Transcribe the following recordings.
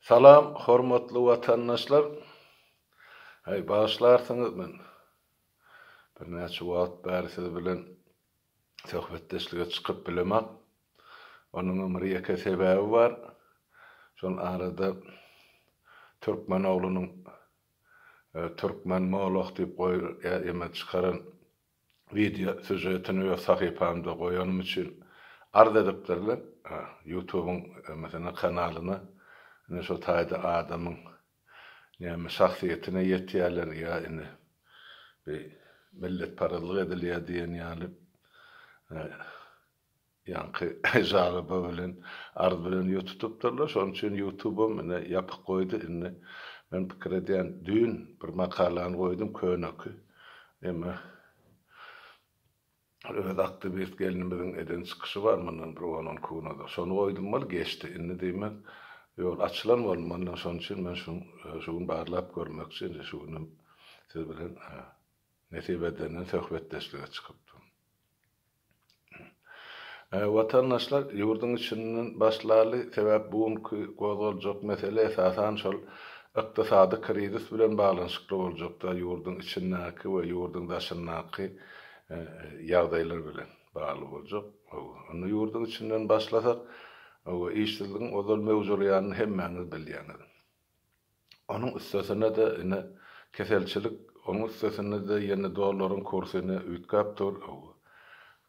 Salam hormatly watandaşlar. Haý bagyşlarsyňyz men birnäçe wagt bäri siz bilen söhbetdeşlige çykyp bilemak. Onuňam bir ýeke sebäbi bar. Şol arada türkmen oglunyň Türkmen moloh diýip goý ýa çykaran wideo sýužetini öz sahypamda goýanym üçin arz edipdirler. Ýutubyň meselem kanalyna ine şo taýda adamyň näme şahsyýetine ýetýärler ýa ine bir milletparazlyk edilýär diýen ýaly Ýaňky žaloba bilen, arz bilen ýüz tutupdyrlar. Şonuň üçin ýutubam ine ýapyk goýdy. Indi men pikir edýän, düýn bir makalany goýdum, köneki. Emma öz aktiwist gelnimiziň eden çykyşy bar mundan bir on-on iki gün ozal. Şony goýdum bol, geçdi. Indi diýmek, ýol açylan bolmaly. Şonuň üçin men şu şu gün barlap görmekçi. Indi şu günem siz bilen nesip edenden söhbetdeşlige çykypdym. Watandaşlar, ýurduň içinden başlaly, sebäp bu günki gozgaljak mesele esasan şol ykdysady krizis bilen baglanyşykly boljakda, ýurduň içindäki we ýurduň daşyndaky ýagdaýlar bilen bagly boljak. Onda ýurduň içinden başlasak, işsizligiň ozal möwç urýanyny hemmäňiz bilýäňiz. Onuň üstesine-de ine keselçilik, onuň üstesine-de ýene dollaryň kursy ine üýtgäp dur.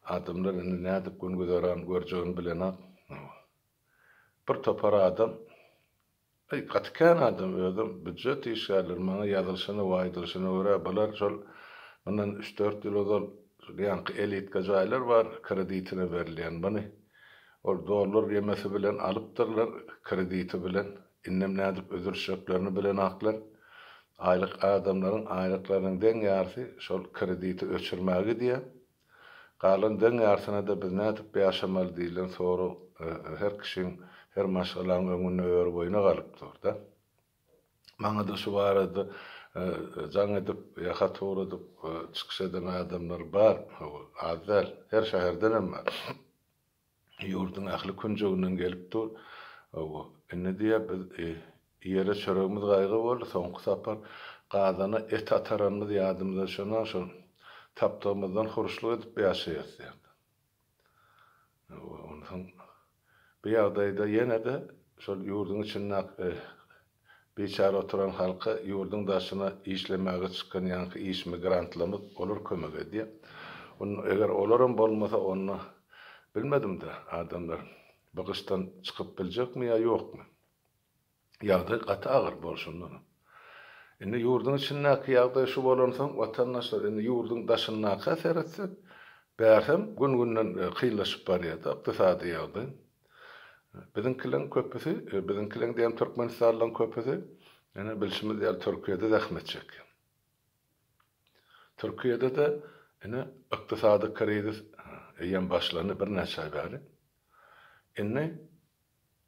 Adamlar indi nädip gün-güzeran görjegini bilenok. Bir topar adam, aý, gaty kän adam özem býujet işgärleri maňa ýazylyşyna we aýdylyşyna görä bular şol mundan üç-dört ýyl ozal şol ýaňky elitka jaýlar bar kreditine berilýän muny ol dollar ýemesi bilen alypdyrlar krediti bilen Indem nädip üzülişjeklerini bilenaklar. Aýlyk adamlaryň aýlyklarynyň deň ýarsy şol krediti öçürmäge gidýär. Galan deň ýarsyna-da biz nädip ýaşamaly diýlen sorag her kişiň, her maşgalaň öňünde örboýuna galyp dur-da. Maňa-da şu barada jaň edip ýa hat ugradyp çykyş eden adamlar bar, hawa, az däl, her şäherdenem bar. Ýurduň ähli künjeginden gelip dur. Hawa, indi diýýär, biz iýere çöregimiz gaýgy boldy, soňky sapar gazana et ataranymyz ýadymyza düşenok, şol tapdygymyzdan huruşlyk edip ýaşaýas diýýär. Hawa, onsoň bu ýagdaýda ýene-de şol ýurduň içindäki Biçäre oturan halka ýurduň daşyna işlemäge çykan ýaňky iş migrantlarymyz olar kömek edýär. Onda eger olaram bolmasa onda bilmedim-de adamlar bu gyşdan çykyp biljekmi ýa ýokmy? Ýagdaý gaty agyr bolşundanam. Indi ýurduň içindäki ýagdaý şu bolansoň watandaşlar indi ýurduň daşyndaka seretsek bärsem gün-günden kynlaşyp barýar-da ykdysady ýagdaý. Biziňkileň köpüsi, biziňkileň diýýän türkmenistanlylaryň köpüsi, ýöne bilşimiz ýaly Türkiýede zähmet çekýär. Türkiýede-de ine ykdysady krizis eýýäm başlandy birnäçe aý bäri. Indi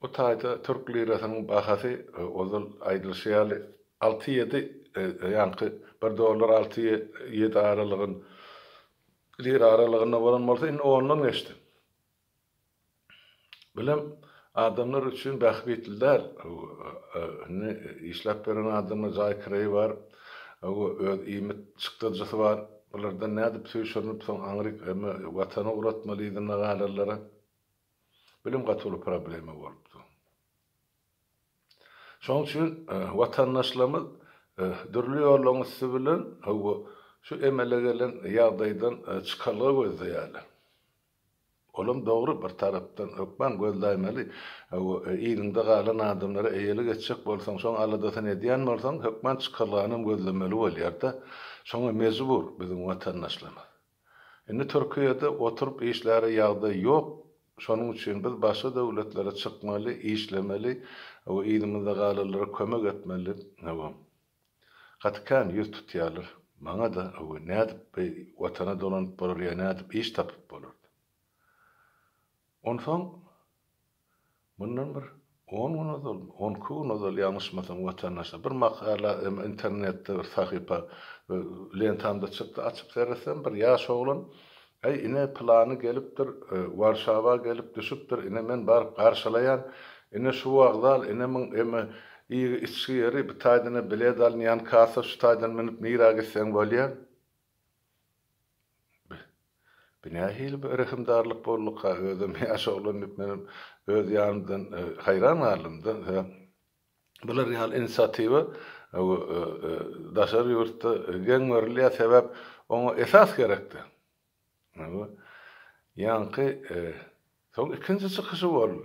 bu taýda türk lirasynyň bahasy ozal aýdylyşy ýaly alty-ýedi, ýaňky bir dollar alty-ýedi aralygyn lira aralygynda bolan bolsa indi ondan geçdi. Bilim adamlar üçin bähbitli däl. Indi işläp beren adama jaý kireýi bar, öz iýmit çykdajysy bar. Bulardan nädip süýşürinip soň aňryk eme watana ugratmaly yzynda galanlara. Bilim gaty uly problema bolupdy. Şonuň üçin watandaşlarymyz dürli ýollaryň üsti bilen şu emele gelen ýagdaýdan çykalga gözleýärler. Olam dogry, bir tarapdan hökman gözläýmeli. Yzyňda galan adamlara eýelik etjek bolsaň, şoň aladasyny edýän bolsaň, hökman çykalganam gözlemeli bolýar-da. Şoňa mejbur biziň watandaşlarymyz. Indi Türkiýede oturyp işläre ýagdaý ýok. Şonuň üçin biz başga döwletlere çykmaly, işlemeli we yzymyzda galanlara kömek etmeli. Gaty kän ýüz tutýarlar. Maňa-da, Öwe, nädip bi Watana dolanyp bolar ýa nädip iş tapyp bolar? diýip. Onsoň, mundan bir on gün ozalmy, on iki gün ozal ýalňyşmasam watandaşlar, bir makala hem internetde bir sahypa lentamda çykdy, açyp seretsem bir ýaş oglan, Äý, ine, pylany gelipdir, Warşawa gelip düşüpdir, ine, men baryp garşylaýan, ine, şu wokzal, ine, muň eme. Iýgi-içgi ýeri, bu taýdan-a bilet alynýan kassa, şu taýdan münüp nirä gitseň bolýar. Bi, bi nähili bir rehimdarlyk bolduka, özem ýaş oglan diýip menem öz ýanymdan haýran galdym-da. Sebäp bular ýaly inisiatiwa daşary ýurtda geň görülýär, sebäp oňa esas gerekdi. Ýaňky soň ikinji çykyşy boldy.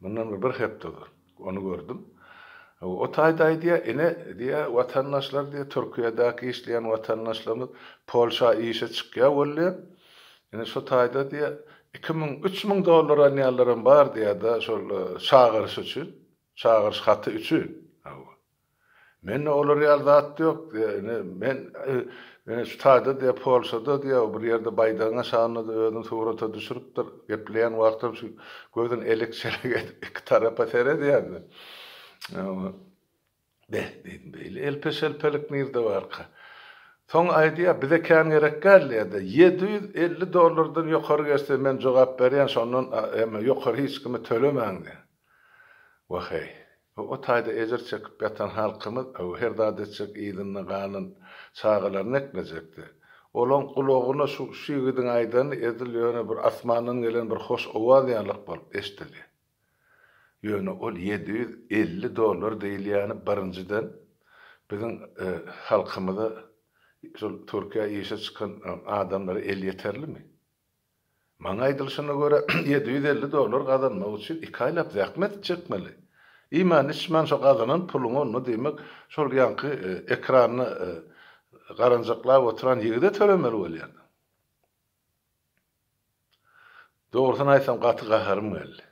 Mundan bir bir hepde ozal. Ony gördüm. O taýda aýdýar, ine, diýýär, watandaşlar diýýär, Türkiýedäki işleýän watandaşlarymyz Polşa işe çykýar bolýar. Ine, şo taýda diýýär, 2000, 3000 dollar alýanlaram bar diýýär-de, şol çagyryş üçin, çagyryş haty üçin. Hawa. Mende olar ýaly zat ýok diýýär. Ine, men ine şu taýda diýýär, Polşada diýýär, bir ýerde baýdagyň aşagynda-da özüni surata düşüripdir. Gepleýän wagtam şu gözüni elek-çelek edip iki tarapa seredýärdi. Beh, diýdim, beýle elpe-şelpelik nirde barka? Soň aýdýar, bize kän gerek däl diýýär-de, 750 dollardan ýokary geçse men jogap berýän, şondan ýokary hiç kime tölemäň diýýär. Wah-eý. O taýda ejir çekip ýatan halkymyz her zat etjek yzynda galan çagalaryny eklejekdi. Olaň gulagyna şu şu ýigidiň aýdany edil ýöne bir asmandan gelen bir hoş owaz ýalyk bolup eşdildi. Ýöne ol 750 dollar diýilýäni birinjiden biziň halkymyza şol Türkiýä işe çykan adamlara elýeterlimi? Maňa aýdylyşyna görä, 750 dollar gazanmak üçin iki aýlap zähmet çekmeli. Iýmän-içmän şo gazanan puluňy onda diýmek, şol ýaňky ekranda garanjaklap oturan ýigide tölemeli bolýar. Dogrusyny aýtsam, gaty gaharym geldi.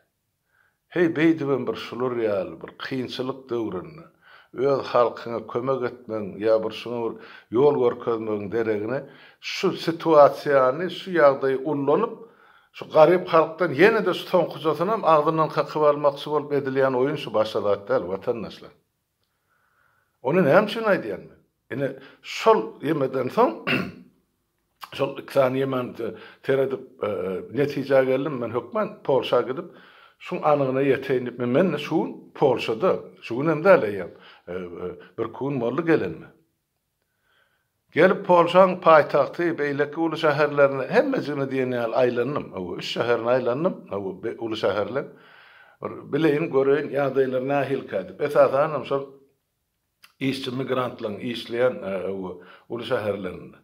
Heý, beýdibem bir şular ýaly bir kynçylyk döwründe öz halkyňa kömek etmegiň ýa bir şuňa bir ýol görkezmegiň deregine şu situasiýany, şu ýagdaýy ullanyp, şu garyp halkdan ýene-de şu soňkujasynam agzyndan kakyp almakçy bolup edilýän oýun şu başga zat däl, watandaşlar. Ony näme üçin aýdýan men? Ine, şol ýemeden soň şol iki sany ýemän seredip netijä geldim, men hökman Polşa gidip, şuň anygyna ýeteýin diýip, men şu gün Polşada, şu gün hem däl eýýäm, birki gün boldy gelenime. Gelip Polşaň paýtagty, beýleki uly şäherlerine hemmejigine diýen ýaly aýlandym. Hawa, üç şäherine aýlandym, hawa, uly şäherleň. Bir bileýin, göreýin, ýagdaýlary nähilikä diýip. Esasanam şol işçi migrantlaryň işleýän hawa, uly şäherlerinde.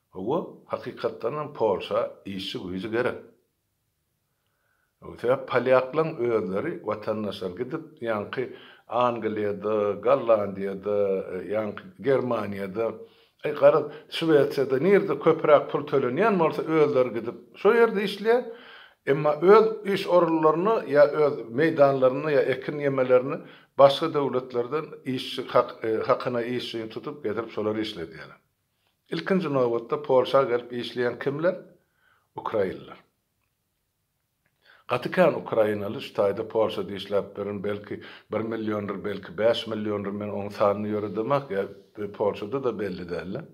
Hawa, hakykatdanam Polşa işçi güýji gerek. Sebäp polýaklaň özleri watandaşlar gidip ýaňky Angliýada, Gollandiýada, ýaňky Germaniýada, aý garaz Şwesiýada nirde köpräk pul tölenýän bolsa özleri gidip şo ýerde işleýär. Emma öz iş orunlaryna ýa öz meýdanlaryna ýa ekin ýemelerini başga döwletlerden işçi hakyna işçini tutup getirip şolary işledýärler. Ilkinji nobatda Polşa gelip işleýän kimler? Ukrainler. Gaty kän ukrainaly şu taýda Polşada işläp ýören belki bir milliondyr belki bäş milliondyr men oň sanyny ýöredemak ýa Polşada-da belli dälde.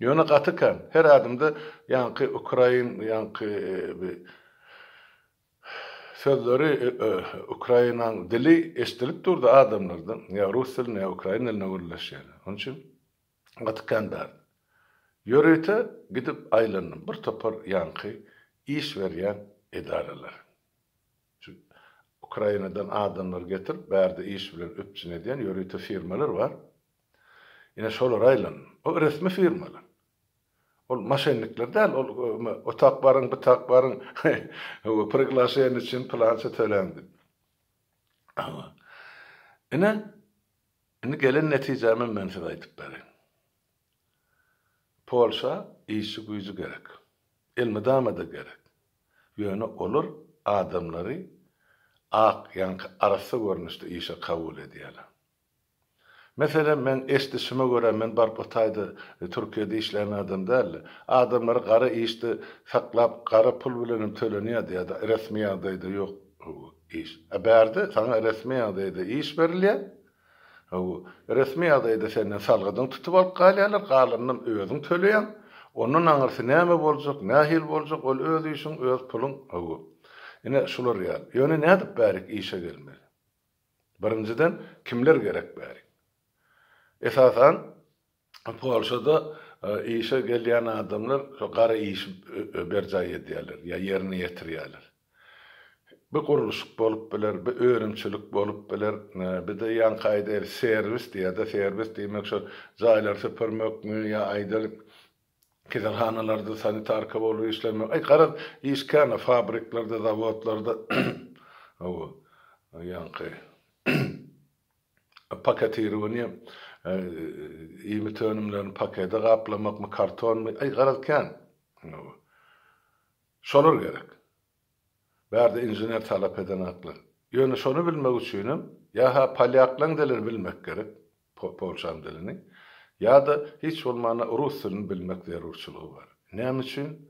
Ýöne gaty kän. Her ädimde ýaňky ukrain ýaňky bi sözleri ukrainaň dili eşdilip durdy adamlardan ýa rus dilinde ýa ukrain dilinde gürleşýärler. Onuň üçin Gaty kän bärde. Ýörite gidip aýlandym bir topar ýaňky iş berýän edaralar. Şu Ukrainadan adamlary getirip bärde iş bilen üpjün edýän ýörite firmalar bar. Ine şolara aýlandym. O resmi firmalar. Ol maşennikler däl, ol otak baryň, butak baryň, priglaşeniýe üçin pylança töläň diýip. Ine, Indi gelen netijämem men size aýdyp bereýin. Polşa işçi güýji gerek. Elmydama-da gerek. Ýöne olar adamlary ak, ýaňky arassa görnüşde işe kabul edýärler. Meselem, meň eşidişime görä, men baryp o taýda Türkiýede işlän adam däldi. Adamlary gara işde saklap, gara pul bilenem tölenýärdi ýa-da resmi ýagdaýda ýok iş. A bärde saňa resmi ýagdaýda iş berilýär. Hawa, resmi ýagdaýda senden salgydyňy tutup alyp galýarlar, galanynam özüň töleýäň. Ondan aňyrsy näme boljak, nähili boljak, ol öz işiň, öz puluň, hawa. Ine, şular ýaly. Ýöne nädip bärik işe gelmeli? Birinjiden, kimler gerek bärik? Esasan, Polşada işe gelýän adamlar şo gara işi berjaý edýärler ýa ýerine ýetirýärler. Bu gurluşyk bolup biler, bu önümçilik bolup biler, bir-de ýaňky aýdaýly serwis diýýär-de, serwis diýmek şo jaýlary süpürmekmi ýa aýdaly keselhanalarda sanitarka bolup işlemek, aý garaz iş kän-ä fabriklerde, zawodlarda, hawa, ýaňky. Paketirowaniýe, iýmit önümlerini pakete gaplamakmy, kartonmy, aý garaz kän. Şolar gerek. Bärde inžener talap edenaklar. Ýöne şony bilmek üçinem ýa-ha polýaklaň dilini bilmek gerek, polşan dilini, ýa-da hiç bolmanda rus dilini bilmek zerurçylygy bar. Näme üçin?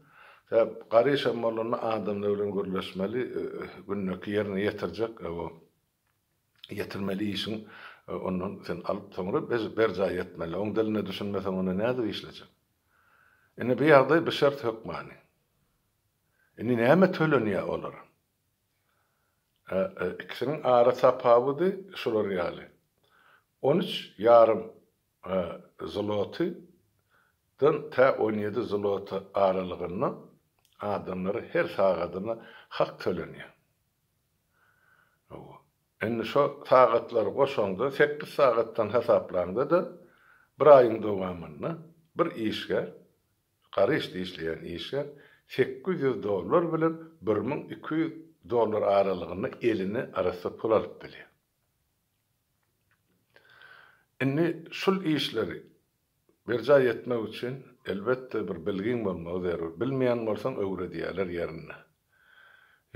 Sebäp garyşan bolanda adamlar bilen gürleşmeli, gündeki ýerine ýetirjek ýetirmeli işiň ondan sen alyp soňra berjaý etmeli. Oň diline düşünmeseň onda nädip işlejek? Indi bu ýagdaý bu şert hökmany. Indi näme tölenýär olara? Ikisiniň ara tapawudy şular ýaly. On üç ýarym zloty dan tä 17 zlota aralygynda adamlara her sagadyna hak tölenýär. Hawa. Indi şo sagatlary goşaňda, sekiz sagatdan hasaplaňda-da, bir aýyň dowamynda bir işgär, gara işde işleýän işgär 800 dollar bilen 1200 dollar aralygynda eline arassa pul alyp bilýär. Indi şul işleri berjaý etmek üçin, elbetde, bir bilgiň bolmagy zerur. Bilmeýän bolsaň, öwredýärler ýerinde.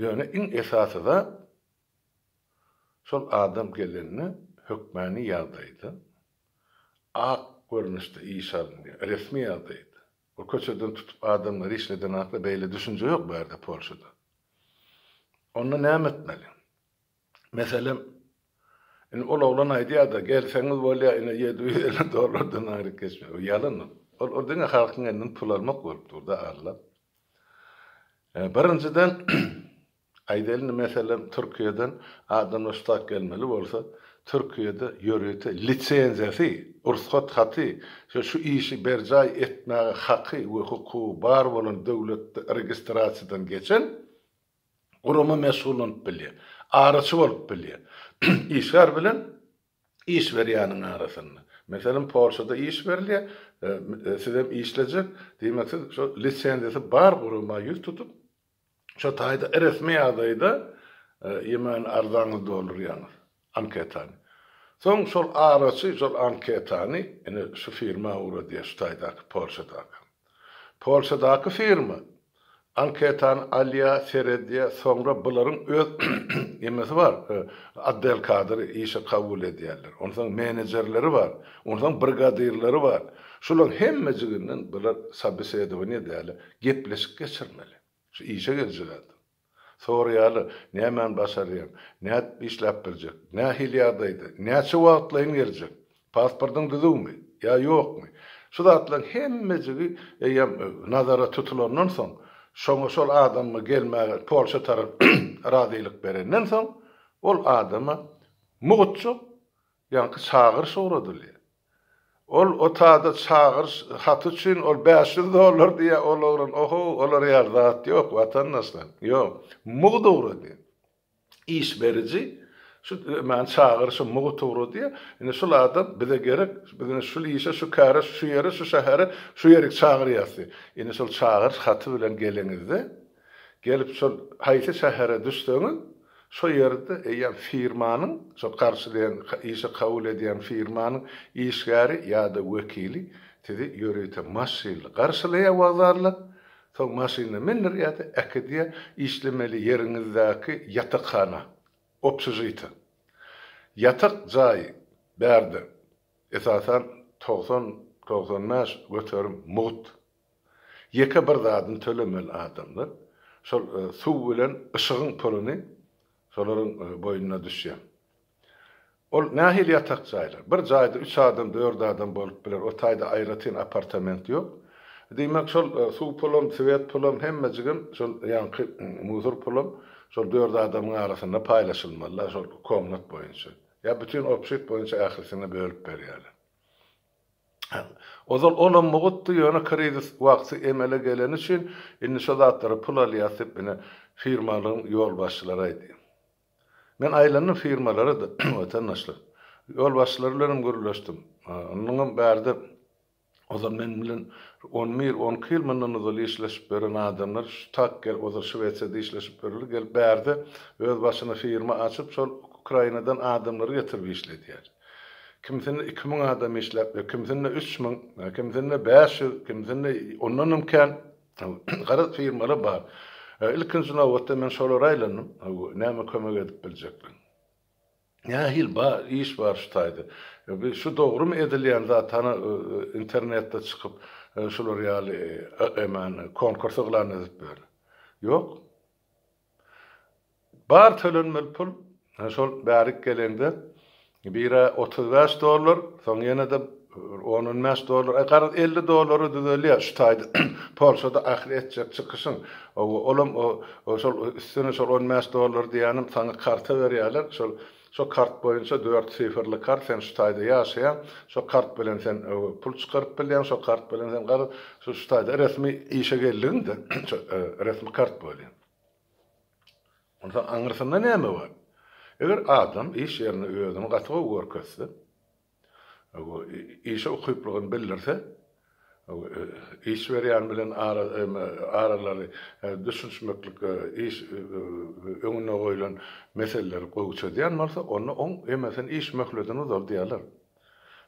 Ýöne iň esasy zat, şol adam gelende hökmany ýagdaýda ak görnüşde iş alynýar, resmi ýagdaýda. Ol köçeden tutup adamlary işledenakda beýle düşünje ýok bu ýerde Polşada. Onda näme etmeli? Meselem, indi ol oglan aýdýar-da, gelseňiz bolýar, ine 750 dollardan aýryk geçmez. O ýalan ol. Ol, ol diňe halkyň elinden pul almak bolup dur-da, aldap. E, birinjiden, aýdaly indi meselem, Türkiýeden adamlar ştat gelmeli bolsa, Türkiýede ýörite lisenziýasy, rugsat haty, şu, şu işi berjaý etmäge haky we hukugy bar bolan döwletde registrasiýadan geçen gurama meşgullanyp bilýär. Araçy bolup bilýär. Işgär bilen iş berýäniň arasynda. Meselem, Polşada iş berilýär, sizem işlejek, diýmek siz şo lisenziýasy bar gurama ýüz tutup, şo taýda resmi ýagdaýda ýemän arzaňyzy doldurýaňyz, anketany. Soň şol araçy şol anketany ine şu firma ugradýar, şu taýdaky Polşadaky. Polşadaky firma anketany alýar, seredýär, soňra bularyň öz nemesi bar, otdel kadry işe kabul edýärler. Onsoň menejerleri bar, onsoň brigadirleri bar. Şularyň hemmejiginden bular sobesedowaniýe däl, gepleşik geçirmeli. Şu işe geljek adam. Soraýarlar, nämäni başarýaň, nädip işläp biljek, nähili ýagdaýda, näçe wagtlaýyn geljek, pasportyň düzüwmi ýa ýokmy? Şu zatlaryň hemmejigi eýýäm nazara tutulandan soň, şoňa şol adama gelmäge Polşa tarap razylyk berenden soň, ol adama mugtjak Ýaňky çagyryş ugradylýar. Ol o tada çagyryş haty üçin ol 500 dollar diýýär, ol oglan ohow, olar ýaly zat ýok, watandaşlar, ýok. Mugt ugradýar. Iş beriji şu meni çagyryşy mugt ugradýar. Indi şul adam bize gerek, biz indi şul işe, şu käre, şu ýere, şu şähere, şu ýerik çagyrýas diýýär. Indi şol çagyryş haty bilen geleňizde, Gelip şol haýsy şähere düşseňiz, şo ýerde eýýäm firmanyň, şo garşylaýan, işe kabul edýän firmanyň işgäri ýa-da wekili sizi ýörite maşynly garşylaýar wokzalda. Soň maşyna mindirýär-de, äkidýär işlemeli ýeriňizdäki ýatakhana, obşežita. Ýatak jaýy bärde, esasan, 90, 95% mugt. Ýeke bir zadyny tölemeli adamlar, şol suw bilen yşygyň puluny şolaryň boýnuna düşýär. Ol nähili ýatak jaýlar? Bir jaýda üç adam, dört adam bolup biler, o taýda aýratyn apartament ýok. Diýmek, şol suw pulam, swet pulam, hemmejigem şol ýaňky musor pulam şol dört adamyň arasynda paýlaşylmaly-da, şol komnat boýunça. Ýa bütin obşit boýunça ählisine bölüp berýärler. Ozal olam mugutdy, ýöne krizis wagty emele geleni üçin indi şo zatlara pul alýas diýip ine firmalaryň ýolbaşçylary aýdýar. Men aýlandym firmalara-da watandaşlar. Ýolbaşçylary bilenem gürleşdim. Onnoňam bärde ozal men bilen on bir, on iki ýyl mundan ozal işleşip ýören adamlar şu tak gelip ozal Şwesiýada işleşip ýörler, gelip bärde öz başyna firma açyp şol Ukrainadan adamlary getirip işledýär. Kimsinde 2000 adam işläp, kimsinde 3000, kimsinde 500, kimsinde ondanam kän garaz firmalar bar. Ilkinji nobatda men şolara aýlandym, näme kömek edip biljekler. Nähili bar, iş bar şu taýda. Şu dogrumy edilýän zat hany internetde çykyp şular ýaly eman konkurs yglan edip ýör. Ýok. Bar tölenmeli pul, şol bärik geleňde bira 35 dollar, soň ýene-de on-on bäş dollar, aý garaz 50 dollara düzelýär şu taýda Polşada ahyry etjek çykyşyň. Olam şol üstüne şol on bäş dollar diýýänim saňa karta berýärler, şol şo kart boýunça dört sifrli kart sen şu taýda ýaşaýaň, şo kart bilen sen pul çykaryp bilýäň, şo kart bilen sen garaz şu şu taýda resmi işe geldigiňde şo resmi kart bolýar. Onsoň aňyrsynda näme bar? Eger adam iş ýerinde özüni gaty gowy görkezse, işe ukyplygyny bildirse, iş berýän bilen aralary düşünişmeklik, iş öňünde goýlan meseleleri gowy çözýän bolsa, onda oň emesini, iş möhletini uzaldýarlar.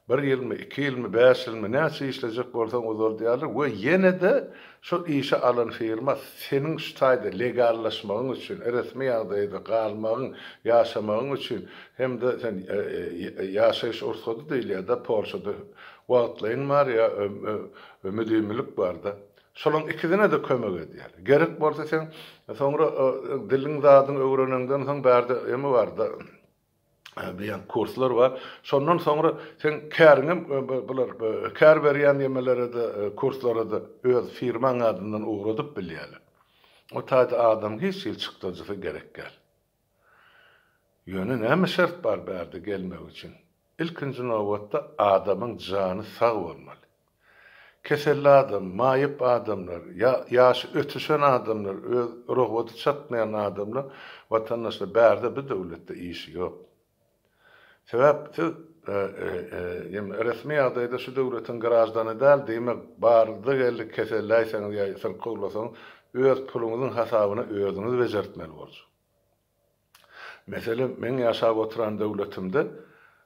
Bir ýylmy, iki ýylmy, bäş ýylmy, näçe işlejek bolsaň uzaldýarlar we ýene-de şol işe alan firma seniň şu taýda legallaşmagyň üçin, resmi ýagdaýda galmagyň, ýaşamagyň üçin hem-de sen ýaşaýyş rugsady diýilýär-de Polşada wagtlaýyn bar ýa müdimilik bar-da. Şolaň ikisine-de kömek edýär. Gerek bolsa sen soňra diliň zadyň öwreneňden soň bärde eme bar-da. Diýen kurslar bar. Şondan soňra seň käriňem bular kär berýän ýemelere-de, kurslara-da öz firmaň adyndan ugradyp bilýärler. O taýda adamyň hiç hili çykdajysy gerek däl. Ýöne näme şert bar bärde gelmek üçin? Ilkinji nobatda adamyň jany sag bolmaly. Keselli adam, maýyp adamlar, ýa ýaşy ötüşen adamlar, öz rugbaty çatmaýan adamlar watandaşlar bärde bu döwletde işi ýok. Sebäp siz resmi ýagdaýda şu döwletiň graždany däl, diýmek bardy-geldi keselläýseňiz ýa syrkawlasaňyz öz puluňyzyň hasabyna özüňiz bejertmeli boljak. Meselem, meň ýaşap oturan döwletimde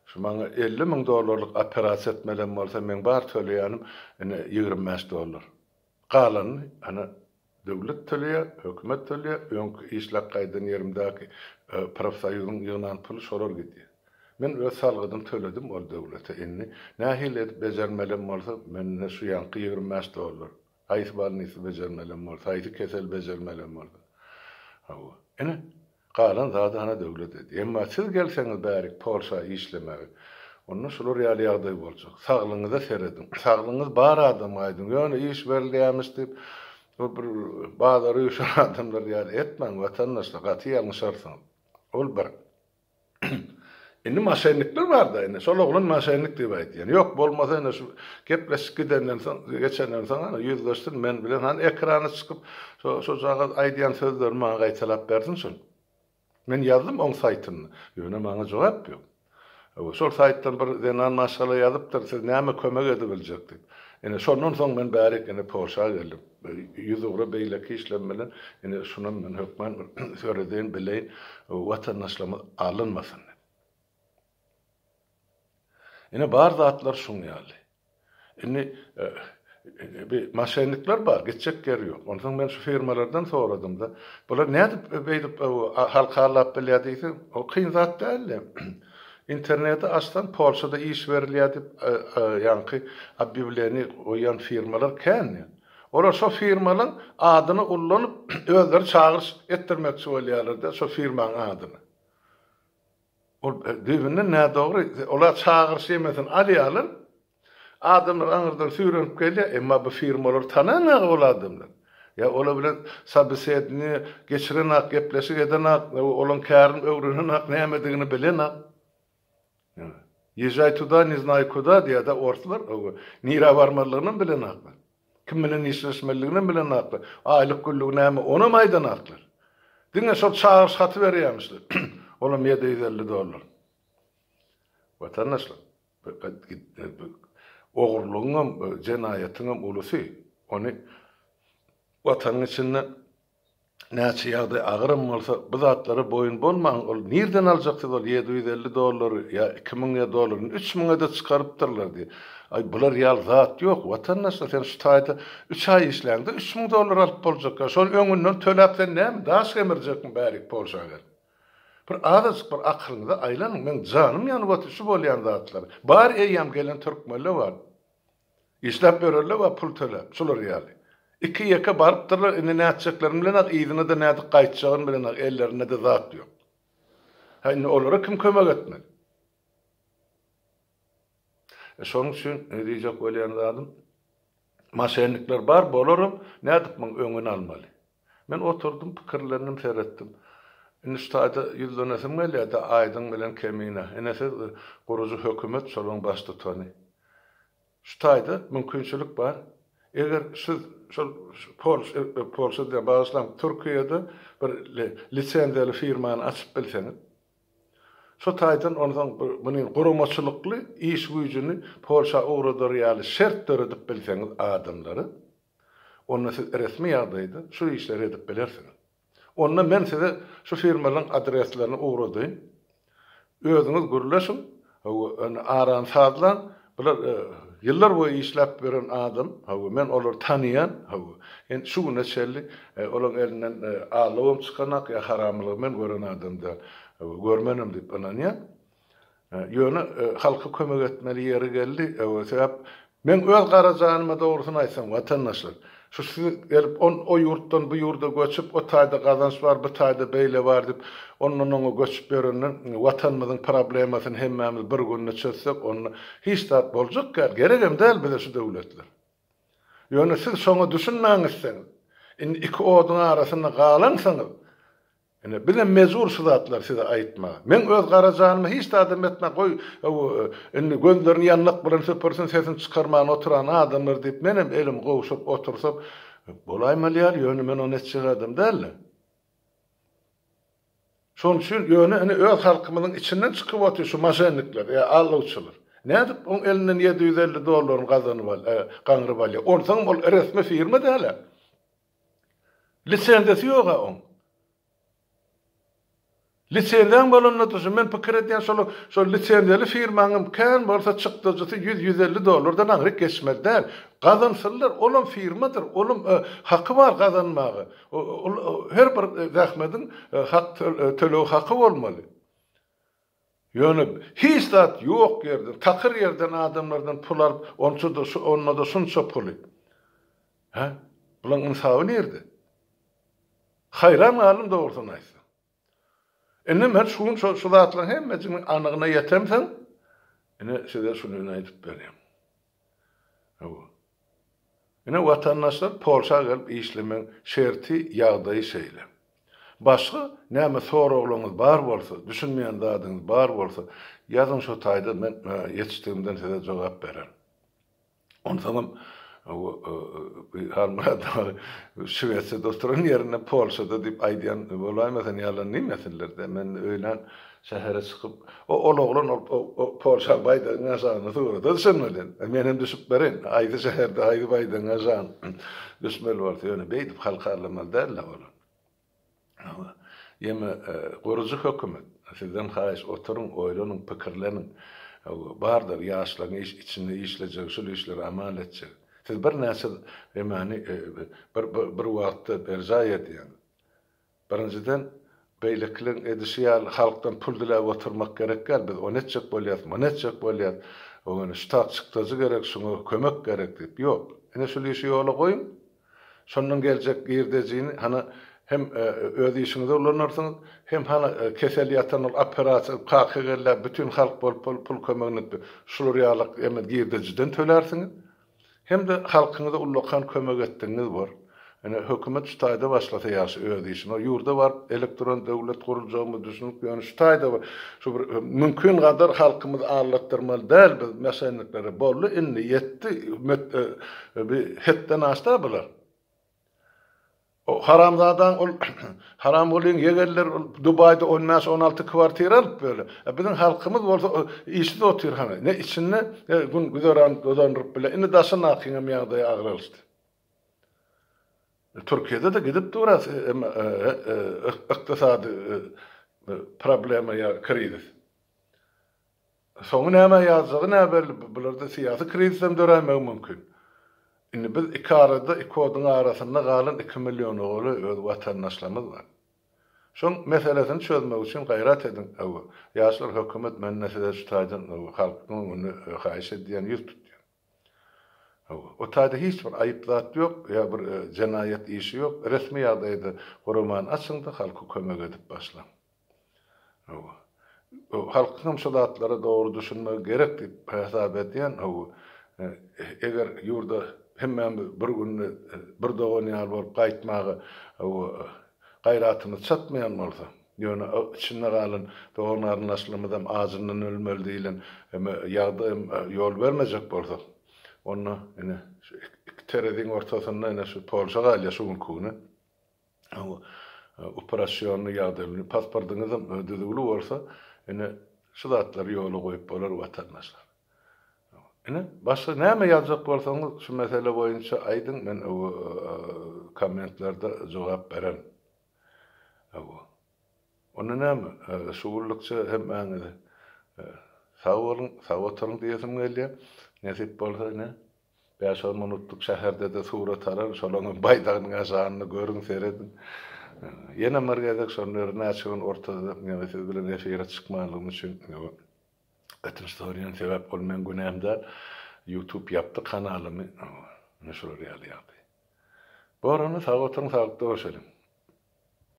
şu maňa 50 müň dollarlyk operasiýa etmelem bolsa, meň bar töleýänim ine 25 dollar. Galanyny ana döwlet töleýär, hökümet töleýär, öňki işläp gaýdan ýerimdäki profsoýuzyň ýygnan puly şolar gidýär. Men öz salgydymy töledim ol döwlete, indi nähili edip bejermelem bolsa, mende şu ýaňky 25 dollar. Haýsy bolnisy bejermelem bolsa, haýsy kesel bejermelem bolsa. Hawa. Ine, galan zady hana döwlet edýär. Emma siz gelseňiz bärik Polşa işlemäge, onda şular ýaly ýagdaý boljak. Saglygyňyza serediň. Saglygyňyz bar adamga aýdyň. Ýöne iş berilýärmiş diýip, bir bazara üýşen adamlar ýaly etmäň, watandaşlar, gaty ýalňyşarsyňyz. Ol bir. Indi moşennikler bar-da, indi şol oglan moşennik diýip aýdýan. Ýok, bolmasa indi şu gepleşik gidenden soň, geçenden soň hany ýüzleşsin men bilen, hany ekrana çykyp, şo şojagaz aýdýan sözlerini maňa gaýtalap bersin şol. Men ýazdym oň saýtynda, ýöne maňa jogap ýok. Hawa, şol saýtdan bir zenan maşgala ýazypdyr, siz näme kömek edibiljek diýip. Ine, şondan soň men bärik ine Polşa geldim. Ýüzugra beýleki işlem bilen ine şunam men hökman bir seredeýin, bileýin, watandaşlarymyz alynmasyn diýip. Ine bar zatlar şuň ýaly. Indi bi moşennikler bar, gitjek ýeri ýok. Onsoň men şu firmalardan soradym-da, bular nädip beýdip halky aldap bilýär diýsem, o kyn zat däl-de. Interneti açsaň Polşada iş berilýär diýip ýaňky obýawleniýe goýýan firmalar kän. Olar şo firmalaň adyny ullanyp özleri çagyryş etdirmekçi bolýarlar-da şo firmaň adyny. Ol düýbünden nädogry. Olar çagyryş ýemesini alýarlar. Adamlar aňyrdan süýrenip gelýär, emma bu firmalary tanaňok ol adamlar. Ýa olar bilen sobesedniýe geçirenak, gepleşik edenak, olaň kärini öwrenenak, nämedigini bilenak. Ýežaý tuda, ne znaý kuda diýýär-de orslar. Nirä barmalygynam bilenaklar. Kim bilen işleşmelidiginem bilenaklar. Aýlyk günlügi näme, onam aýdanaklar. Diňe şol çagyryş haty berýärmişler. Olam 750 dollar. Watandaşlar, ogurlygyňam, jenaýatyňam ulusy. Ony Watanyň içinde näçe ýagdaý agyram bolsa, bu zatlara boýun bolmaň, ol nirden aljak siz ol 750 dollary ýa 2000 ýa dollaryny, üç müňe-de çykarypdyrlar diýip. Aý, bular ýaly zat ýok, watandaşlar, sen şu taýda üç aý işläňde 3000 dollar alyp boljak ýa şony öňünden töläp sen näme, daş gemirjekmi bärik Polşa gelip. Bir azajyk bir akylyňyza aýlanyň, meň janym ýanyp otyr şu bolýan zatlara. Bar eýýäm gelen türkmenler bar. Işläp ýörenler bar pul töläp, şular ýaly. Iki-ýeke barypdyrlar, indi nätjeklerini bilenok, yzyna-da nädip gaýtjagyny bilenok, ellerinde-de zat ýok. Hä, indi olara kim kömek etmeli? E, şonuň üçin diýjek bolýan zadym, moşennikler bar, bolaram, nädip muň öňüni almaly? Men oturdym, pikirlendim, seretdim. Indi şu taýda ýüzlenesim gelýär-de Aýdyň bilen Kemine. Ine siz gurujy hökümet, şolaryň baştutany. Şu taýda mümkinçilik bar. Eger siz şol Polşa, Polşa diýýän, bagyşlaň, Türkiýede bir lisenziýaly firmany açyp bilseňiz, şo taýdan onsoň muny guramaçylykly iş güýjüni Polşa ugradar ýaly şert döredip bilseňiz adamlara, onda siz resmi ýagdaýda şu işleri edip bilersiňiz. Onda men size şu firmalaryň adreslerini ugradaýyn. Özüňiz gürleşiň, hawa, indi arany sazlaň. Bular ýyllar boýy işläp ýören adam, hawa, men olary tanaýan, hawa. Indi şu güne çenli olaryň elinden allawam çykanak ýa haramylygy men gören adam däl. Hawa, görmenem diýip ynanýan. Ýöne halka kömek etmeli ýeri geldi. Sebäp meň öz gara janyma dogrusyny aýtsam watandaşlar, şu siz gelip on o ýurtdan bu ýurda göçüp o taýda gazanç bar bu taýda beýle bar diýip ondan oňa göçüp ýörenden watanymyzyň problemasyny hemmämiz bir günde çözsek onda hiç zat boljak däl geregem däl bize şu döwletler. Ýöne siz şoňa düşünmäňizseňiz indi iki oduň arasynda galansyňyz Ine, bizem mejbur şu zatlary size aýtmaga. Meň öz gara janyma hiç zadam etme, goý, indi gözlerini ýandak bilen süpürsin, sesini çykarman oturan adamlar diýip, menem elimi gowşuryp otursam, bolaýmaly ýaly, ýöne men ony etjek adam däl-de. Şonuň üçin, ýöne ine öz halkymyzyň içinden çykyp otyr şu moşennikler, ýa aldawçylar. Nädip oň elinden 750 dollaryny gazanyp al, gaňryp alýar? Onsoňam ol resmi firma däl-ä. Lisenziýasy ýog-a oň. Lisenziýaň bolanda şu men pikir edýän şol şol lisenziýaly firmaňam kän bolsa çykdajysy 100-150 dollardan aňryk geçmeli däl. Gazansynlar, olam firmadyr, olam haky bar gazanmaga. Ol her bir zähmediň hak töleg haky bolmaly. Ýöne hiç zat ýok ýerden, takyr ýerden adamlardan pul alyp, onça-da şu, onda-da şunça puly. Hä? Bulaň ynsaby nirde? Haýran galdym dogrusyny aýtsam. Indi men şu gün şu, şu zatlaryň hemmesiniň anygyna ýetemsoň, ine size şuny aýdyp berýän. Hawa. Ine watandaşlar Polşa gelip işlemegiň şerti, ýagdaýy şeýle. Başga näme soraglaryňyz bar bolsa, düşünmeýän zadyňyz bar bolsa, ýazyň şo taýda men ýetişdigimden size jogap bererin. Onsoňam Halmyrat aga Şwesiýada oturan ýerinde Polşada diýip aýdýan bolaýmasyn ýalan diýmesinler-de. Men öýlän şähere çykyp, o ol oglan ol Polşa baýdagyň aşagynda surata düşen welin, men hem düşüp bereýin. Haýsy şäherde haýsy baýdagyň aşagynda düşmeli bolsa, ýöne beýdip halky aldamaly däl-de olar. Ýeme gurujy hökümet, sizden haýyş oturyň, oýlanyň, pikirleniň. Bardyr ýaşlaryň iş içinde işlejegi, şul işleri amal etjegi. Siz birnäçe emani bir bir wagtda berjaý edýäňiz. Birinjiden, beýlekileň edişi ýaly halkdan pul diläp oturmak gerek däl, biz ony etjek bolýas, muny etjek bolýas, ony şu tak çykdajy gerek, şuňa kömek gerek diýip. Ýok. Ine şul işi ýola goýuň. Şondan geljek girdejini hany hem öz işiňize ulanarsyňyz, hem hany kesel ýatan ol operasiýa kaka gelýär, bütin halk bolup pul pul kömegini etdi. Şular ýaly hem girdejiden tölärsiňiz. Hem-de halkyňyza ullakan kömek etdigiňiz bor. Ine, hökümet şu taýda başlasa ýagşy öz işini. O ýurda baryp elektron döwlet guruljagymyz düşünip, ýöne şu taýda bir şu bir mümkin gadar halkymyzy aldatdyrmaly däl biz meşenniklere. Boldy indi ýetdi. Bi hetden aşda bular. O haramzadaň ol Haramgulyň ýegenleri ol Dubaýda on bäş, 16 kwartira alyp böyle. E biziň halkymyz bolsa işsiz otyr hany. Ne içinde gün güzeran dolandyryp bile. Indi daşyndakyňam ýagdaýy agralyşdy. Türkiýede-de gidip dur ykdysady problema ýa krizis. Soňy nämä ýazjagy näbelli, bularda syýasy krizis hem döräýmegi mümkin. Indi biz iki arada, iki oduň arasynda galan iki milliona golaý öz watandaşlarymyz bar. Şoň meselesini çözmek üçin gaýrat ediň, hawa, ýaşlar hökümet mende size şu taýdan halkyň öňünde haýyş edýän, ýüz tutýan. Hawa, o taýda hiç bir aýyp zat ýok, ýa bir jenaýat işi ýok, resmi ýagdaýda guramany açyň-da halka kömek edip başlaň. Hawa. Halkyň hem şu zatlara dogry düşünmegi gerek diýip hasap edýän. Hawa. Eger ýurda hemmämiz bir günde bir dogan ýaly bolup gaýtmaga hawa gaýratymyz çatmaýan bolsa, ýöne içinde galan dogan-garyndaşlarymyzam ajyndan ölmeli diýlen ýagdaýam ýol bermejek bolsak, onda ine şu iki tereziň ortasynda ine şu Polşa galýar şu günki güne. Uproşýonnyý ýagdaý, pasportyňyzam düzüwli bolsa, ine, şu zatlary ýola goýup bolar watandaşlar. Ine, başga näme ýazjak bolsaňyz şu mesele boýunça aýdyň, men kommentlerde jogap bererin. Onda näme, şu günlükçe hemmäňize sag boluň, sag oturyň diýesim gelýär. Nesip bolsa ine, Bäş-on minutlyk şäherde-de surat alar, şolaňam baýdagynyň aşagynda görüň, serediň. Ýene bir gezek şonda birnäçe gün ortada ýöne siz bilen efire çykmanlygym üçin ötünç soraýan, sebäp ol meň günäm däl. Youtube ýapdy kanalymy. Ine şular ýaly ýagdaý. Bor onda sag oturyň, saglykda görşeliň.